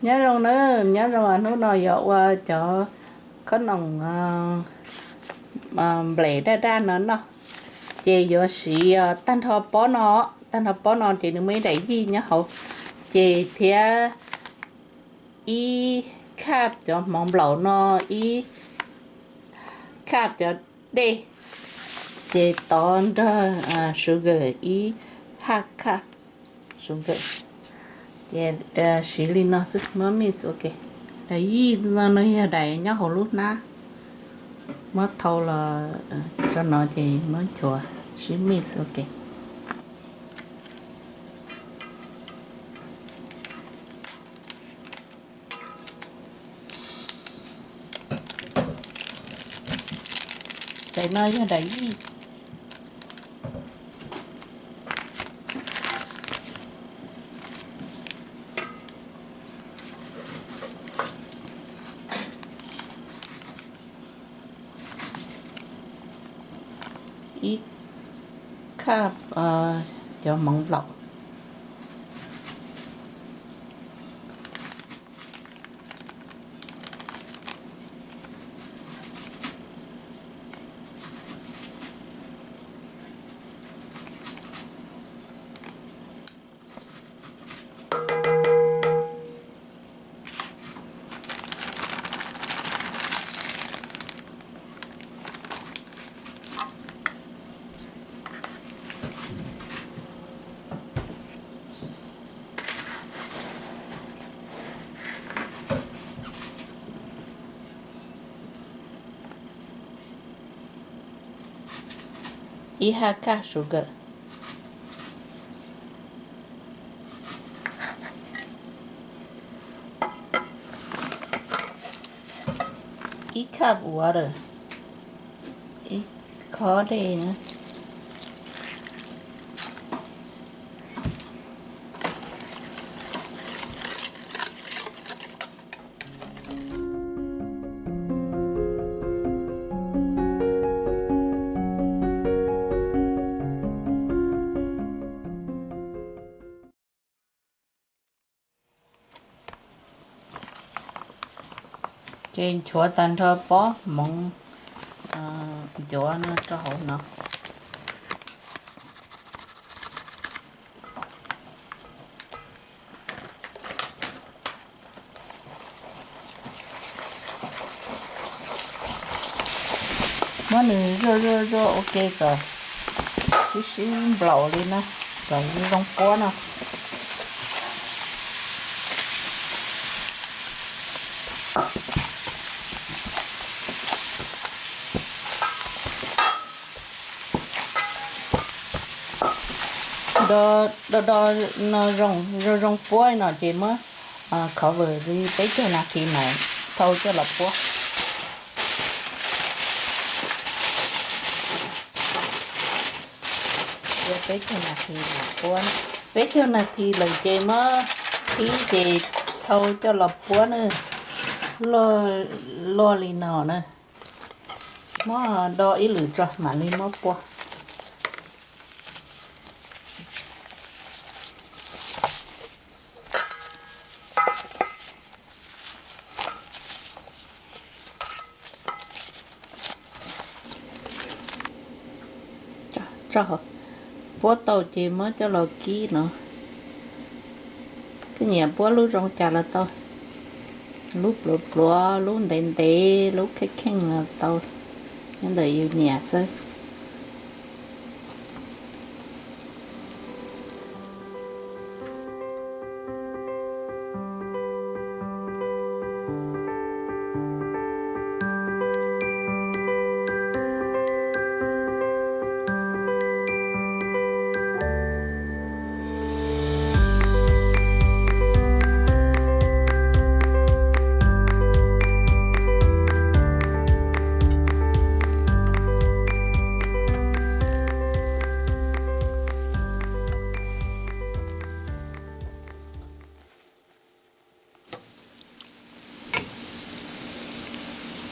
Nyob zoo na, nyob zoo, hnub no yuav ua cov khob noom nplem daj daj no noj, ces yuav siv tag nrho pob no, tag nrho pob no ces nws muaj ib daim yij nyob hauv, ces thiab ib cup cov hmoov nplaum no, ib cup cov dej, ces tov nrog sugar ib half cup sugar. Ces siv li no xwb, muab mix ua ke. Daim yij no yog daim nyob hauv lub hnab, muab thau los tso no ces muab nchuav sib mix ua ke. Daim no yog daim yij. Ib cup cov hmoov nplaum. Ib half cup sugar. Ib cup water, ib khob dej na. Ces nchuav tag nrho pob hmoov ncuav no rau hauv no. Muab nws zuaj zuaj zuaj ua ke kom sib sib nplaum li na, kom zoo puab no. Do do no zoo zoo puab no ces muab cover li peb caug nas this mas thau coj los puab. Peb caug nas this mas puab, peb caug nas this lawm ces muab qhib ces thau coj los puab na, luaj li no na. Muab do ib lwm tso mam li muab puab. Puab tau ces muab coj los kib no. Koj nyiam puab lub zoo cas los tau, lub pluav pluav, lub ntev ntev, lub kheej kheej los tau, nyob ntawm yus nyiam xwb.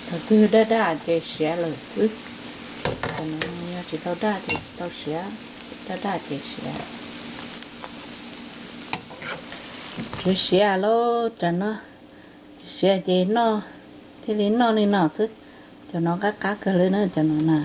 Thaum twg daj daj ces siav lawm xwb. Yog tsis tau daj ces tsis tau siav, daj daj ces siav. Siav lauj, cov no siav ces noj, thiaj li noj li no xwb. Cov no qab qab kawg li na, cov no na.